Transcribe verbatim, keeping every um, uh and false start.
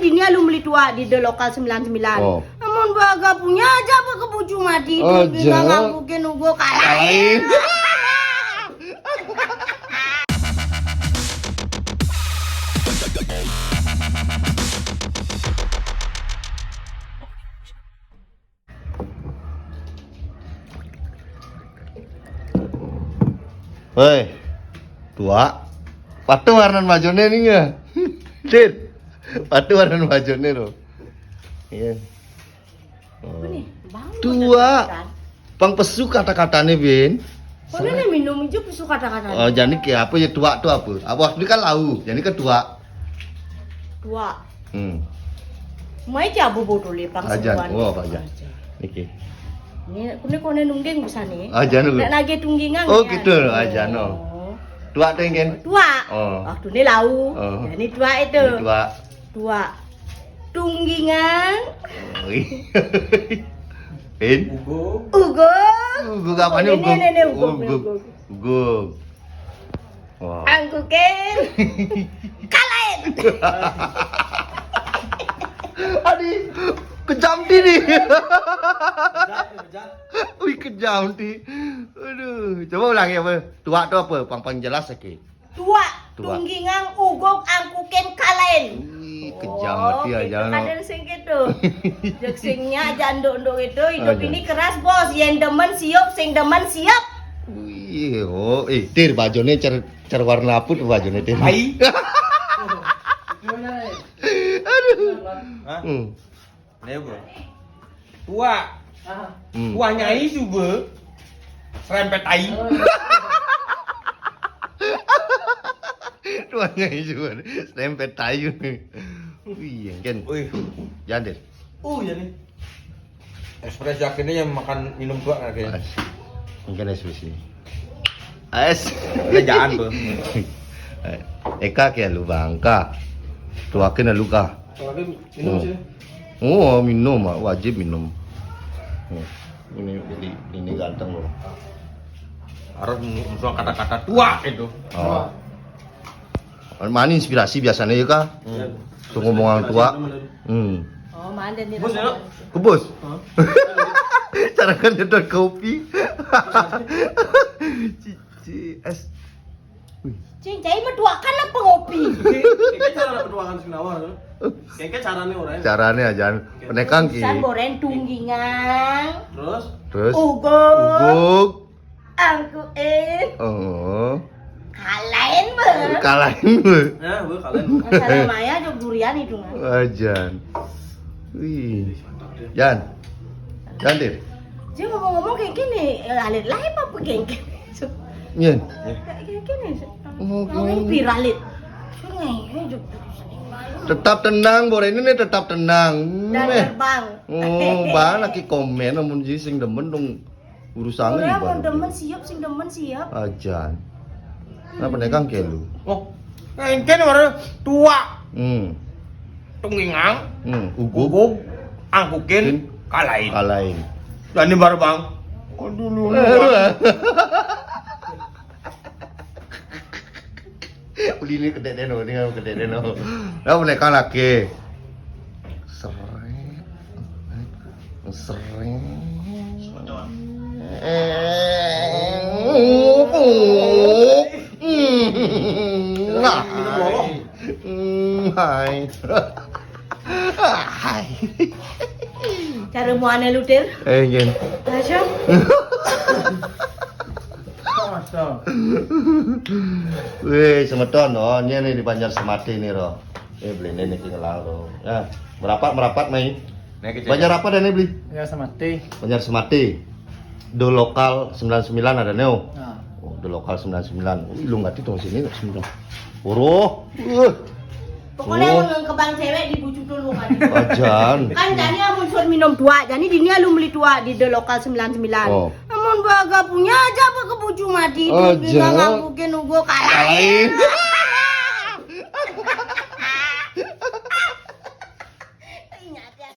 Ini alun beli tuak di The Local sembilan sembilan. Oh. Amun baga punya aja apa ke bucu mati. Aja. Bingung aku ke nunggu kalah. Lain. Hei, tuak. Patu warnan bajone ni ya. Dit. Patu warnan bajone lo. Iya. Oh. Apa nih? Bang, tuak. Pang pesu kata-katane, Bin. Kok ini minum juga pesu kata-katane? Oh, jadi ke apa ya tuak tu apa? Apa waktu ni kan lau, jadi ke tuak. Tuak. Hmm. Mai jabu botol le pang ajan. Sebuan. Oh, apa ajan? Ajan. Niki. Ini kune kone nungging bisa ni. Ajan dulu. Nak nage tunggingan. Oh, ya, gitu, ajan, oh. Tuak tu ingin. Tuak. Oh. Waktu ni lau. Oh. Ini tuak itu. Ini tuak. Tuak. Tunggingan. Oi. Pin? Ugug. Ugug. Ugug apa ni, ini, ugug? Ini, ini, ugug, ugug, ugug. Ugug. Wah. Angkukin. Kalain. Adi, kejam ti ni. Ui, kejam ti. Aduh, coba ulangi apa? Tuak tu apa? Pang-pang jelas sikit. Tuak, tuak. Tunggingang ugug angkukin kalain. Wih, kejam mati aja, no. Kadang sing gitu. Jek singnya aja nduk-nduk itu, hidup ini keras, Bos. Yang demen siup, sing demen siap. Wih, oh, eh, Tir, bajone cer, cer warna apa tu bajone, Tir? Hai. Aduh. Hah? Hmm. Nih, bro. Tuak. Hmm. Tuaknya itu, bro. Serempet tai. Tuaknya itu, bro. Serempet tai. Wih, kan. Wih. Jangan deh. Uh, ya nih. Express yakinnya yang makan minum tuak kayaknya. Mungkin express ini. Es. Ada jangan, bro. Eka kayak lu bangka. Tuakin lu kah? Kalau minum sih. Oh, minum, ah, wajib minum. Oh, ini, ini, ini ganteng loh. Harus musuh kata-kata tuak itu. Oh. Mana inspirasi biasanya ya, Kak? Hmm. Tuh ngomongan tuak. Hmm. Oh, mana nih? Bos ya? Ke bos? Hah? Cara kan nyedot kopi. Cici es. Cing, cai metuakan apa ngopi? Kayaknya cara metuakan sing nawa tuh. Kayaknya caranya orang. Caranya aja. Penekang ki. San boren tunggingang. Terus? Terus? Ugug. Ugug. Angkuin. Oh. Kalain, Bang. Kalain, Bang. Ya, gue kalain. Masalah Maya jog durian itu, Bang. Ajan. Wih. Jan. Jan, Dir. Dia ngomong-ngomong kayak gini, eh, alit lain apa kayak gini? Nyen. Kayak gini. Oh, ngomong viral, Lit. Sungai, eh, jog. Tetap tenang, Bor. Ini nih tetap tenang. Dan eh. Terbang. Oh, bang lagi komen namun ji sing demen dong. Urusannya orang mau demen siap, sing demen siap. Ajan. Kenapa nih kang kelu? Oh, engken orang tua. Hmm. Tunggingang. Hmm. Ugug. Ugug. Angkukin. Kalain. Kalain. Dan di baru bang. Oh, dulu. Uli ni kedek deno, ni kedek deno. Dah boleh kau laki. Seret. Seret. Nah. Hmm, hai. Hai. Cara muane lutir. Eh, nggih. Tasya. Weh, semeton, oh, ini nih di Banjar Semati nih, roh. Eh, beli ini nih tinggal, roh. Ya, merapat, merapat, mai. Banjar apa dah nih, beli? Banjar Semati. Banjar Semati. Do lokal sembilan sembilan ada neo. Nah. Oh, do lokal sembilan sembilan. Ih, lu nggak tuh sini sembilan. Boro. Uh. Pokoknya oh. Nang kebang cewek di bucu dulu kan. Ajan. Kan jani amun suruh minum tua, jani dini alun beli tua di The Local sembilan sembilan. Oh. Amun baga punya aja apa ke bucu mati. Ajan. Bilang aku ke nunggu kalah. Lain.